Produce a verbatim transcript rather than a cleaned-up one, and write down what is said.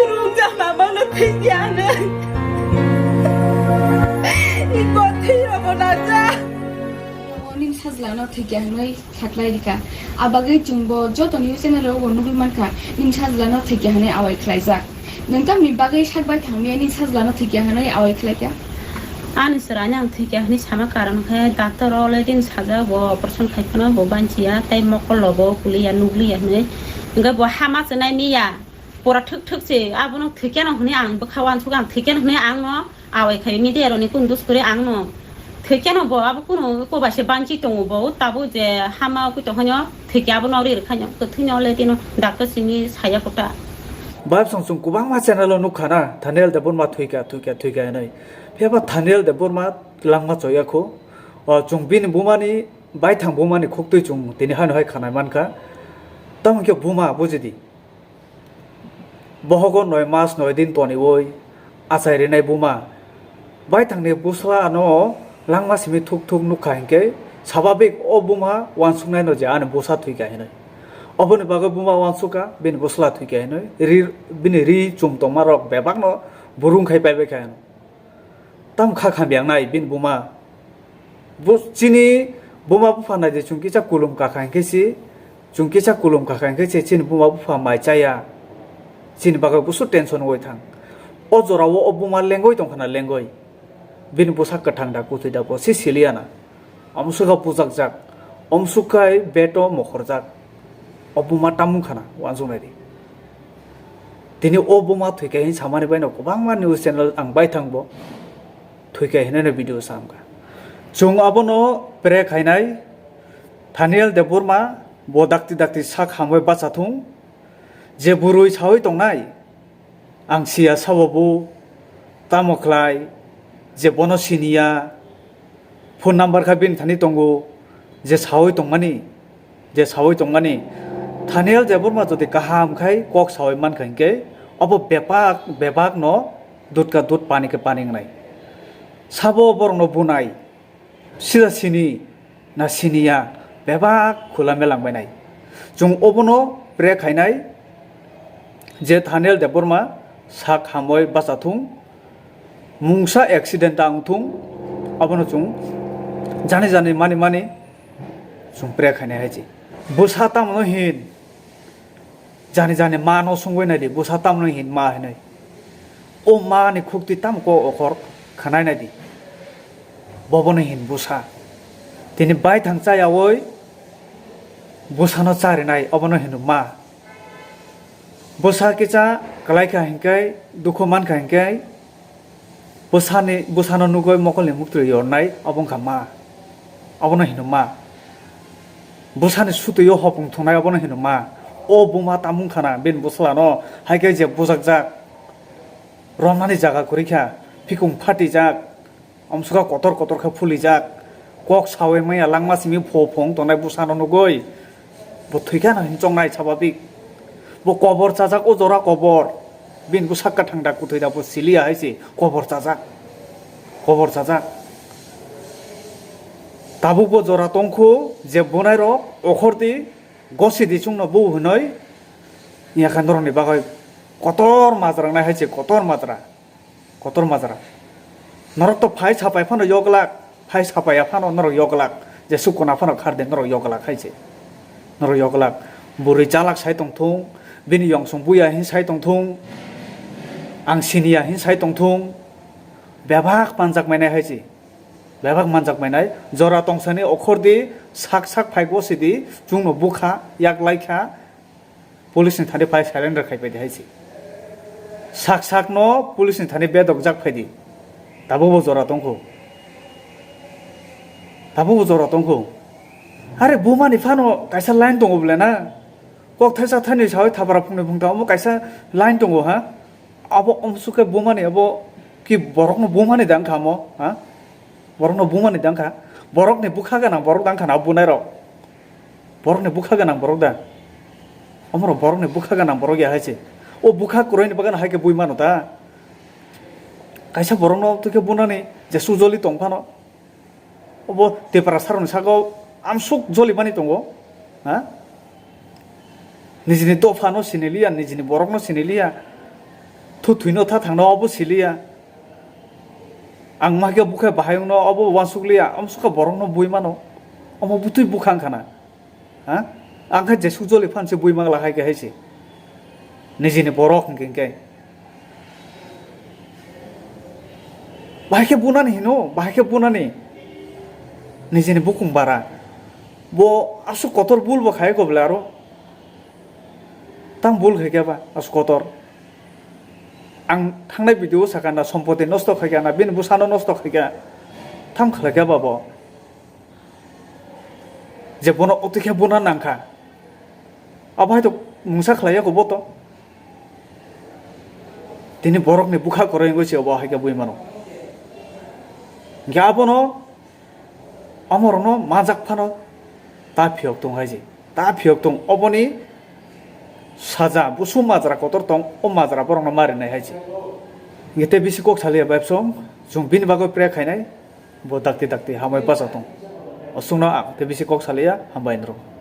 Rungja mamano thwikya hwnwi. Iko thwirogo nacha. Nini sajlano thwikya hwnwi khaklai rikha. Abagwi chwngbo joto news channel rogo nugwi mankha, nini sajlano thwikya hwnwi awai khlaijak. Nwng tamni bagwi sak bai thangmani sajlano thwikya hwnwi awai khlaikha. Ani chwraino ang thwikha hwnwi sama karon khe doctor o already sajak, bo operation khai phano bo banchiya, tei mokol lobo kuliya nugliya hwnwi. Hwnkhe bo hama chinai miya, pura thwk thwk se, abono thwikheno hwnwi ang bwkha uansuk, ang thwikheno hwnwi ang no awai khai media rokni kundus kwrwi ang no thwikheno bo abo kunu kobaisa banchi tongo, bo tabuk je hama ugwi tongkhaino thwikhe abono ri rwkhaino kwthwino already no doctor simi saya kota. Babsong chwng kwbangma channel o nukha na, Thaniel Debbarma thwikha, thwikha, thwikha hinwi. Phiya ba Thaniel Debbarma langma choya kho. O, chwng bini bumani, baithang bumani khuktwi chwng tini haino hai khanai mankha. Tamo khe buma, bujidi. Bohogo noi mas noi din toniwi achai rinai buma. Baithangni bwsla ano langma simi thuk thuk nukha hinkhe, sababik o buma uansuknaino je ani bwsa thwikha hinwi. Oboni bagwi buma uansukha, bini bwsla thwikha hinwi. Ri, bini ri chum tongmarok bebakno burung khai paibaikha hinwi. Tamo kha khamya wngnai bini buma. Bo, chini buma bupha nai de, chwng kisa kulum kakha hinkhe se, chwng kisa kulum kakha hinkhe se chini buma bupha mai chaya. Chini bagwi busu tension wngwi thang. O jorao o buma lengwi tongkha na lengwi. Bini bwsa kwthang da kwthwi da bo se siliya na. Amswkha bujakjak, amswkha beto mokhorjak. O buma tamung khana uansuknai di. Tini o buma thwikha hin samani baino kwbangma news channel ang baithang bo thwikha hinwi video samkha. Chwng abono pre khainai Thaniel Debbarma bo dakti dakti sak hamwi bachathung. Je bwrwi sawi tongnai, ang siya sabo bo tamo khlai, je bono siniya, phone number kha bini thani tongo, je sawi tongmani, je sawi tongmani. Thaniel Debbarma jodi kaham khai kok sawi mankha hinkhe, obo bebak, bebak no dut ka dut pani khe pani wngnai. Sabo borokno bunai. Sida sini na siniya bebak khula melang bainai. Chwng obono pre khainai je Thaniel Debbarma sak hamwi bachathung, mungsa accident ta wngthung, abono chwng jani jani mani mani chwng pre khainai hai se. Bwsa tamno hin Jani jani ma no sungwi nai di, bwsa tamno hin ma hinwi. O ma ni khukti tamo kok okhor khanai nai di. Bobono hin bwsa. Tini baithang chayawi bwsano charinai, obono hino ma. Bwsa kisa kwlai kha hinkhe, dukhu man kha hinkhe, Bwsani, bwsano nugwi mokolni muktwi yornai, obo wngkha ma. Obono hino ma. Bwsani sutwi-o hopung thungnai, obono hino ma. O buma tamung khana, bini bwslano hai khe je bujakjak, romnani jaga kwrwi kha, phikung phatijak, omswkha kotor kotor khe phulijak, kok sawi maya langma simi pho phung tongnai bwsano nugwi. Bo thwikha no hin chongnai sababik. Bo kobor chajak, o jora kobor. Bini bwsa kwthang da, kwthwi da, bo siliya hai se kobor chajak. Kobor chajak. Tabuk bo jora tongkhu je bunai rok okhor di, gosi di chwngno bu hwnwi. Yakha norokni bagwi kotor majra wngnai hai se, kotor majra. Kotor majra. Norok to phai sapai phano yoglak, phai sapaiya phano norok yoglak, je sukuna phano kharde norok yoglak hai se. Norok yoglak. Bwrwi chalak sai tongthung, bini yongsong buya hin sai tongthung, ang siniya hin sai tongthung, bebak manjak mainai hai se. Bebak manjak mainai, jora tongsani okhor di, sak sak phai gosi di, chwngno bukha, yak lai kha, Police ni thani phai surrender khai phaidi hai se. Sak sak no police ni thani bedok jak phaidi. Tabuk bo jora tongkho. Tabuk bo jora tongkho. Are buma ni phano kaisa line tongo bole na. Kok thaisa thani sawi thapra phungni phungta omo kaisa line tongo ha. Abo omsuk khe buma ni abo ki borok no buma ni dang kha mo ha. Borok no buma ni dang kha. Borok ni bukha gana borok dang kha na bunai rok. Borokni bwkha gwnang borok da? Omorok borokni bwkha gwnang borok ya hai se. O bwkha kwrwini bagwino hai khe bui mano ta? Kaisa borokno twi khe bunani je sujoli tong phano. Obo Tiprasarokni saka-o amsuk joli mani tongo. Ha? Nijini dophano siniliya, nijini borokno siniliya, thuthwino tha thangno obo siliya. Ang ma khe bukhe bahai wngno obo uansukliya, amsukha borokno bui mano. Omo butwi bukha wngkha na. Ha? Ang khe jesuk joli phan se bui mangla hai khe hai se. Nijini borok hwnkhe hwnkhe. Bahai khe bunani hino, bahai khe bunani. Nijini bukung bara. Bo aswk kotor bul bo khai ko bwle aro. Tang bul khai khe ba aswk kotor. Ang thangnai video sakha na sompoti nosto khai kha na bini bwsano nosto khai kha. Tham khlai kha ba bo. Je bono otwi khe buna nangkha. Abo hai to mungsa khlai ya ko bo to. Tini borokni bukha koroi wngwi se obo hai khe bui mano. Hwnkhe abono omorokno majak phano ta phiyok tong hai se. Ta phiyok tong oboni saja busu majra kotor tong o majra borokno marinai hai se. Hwnkhe tei bisi kok saliya bai bwsong chwng bini bagwi pre khainai bo dakti dakti hambai bachak tong. O chwngno ang tei bisi kok saliya hambai nrw.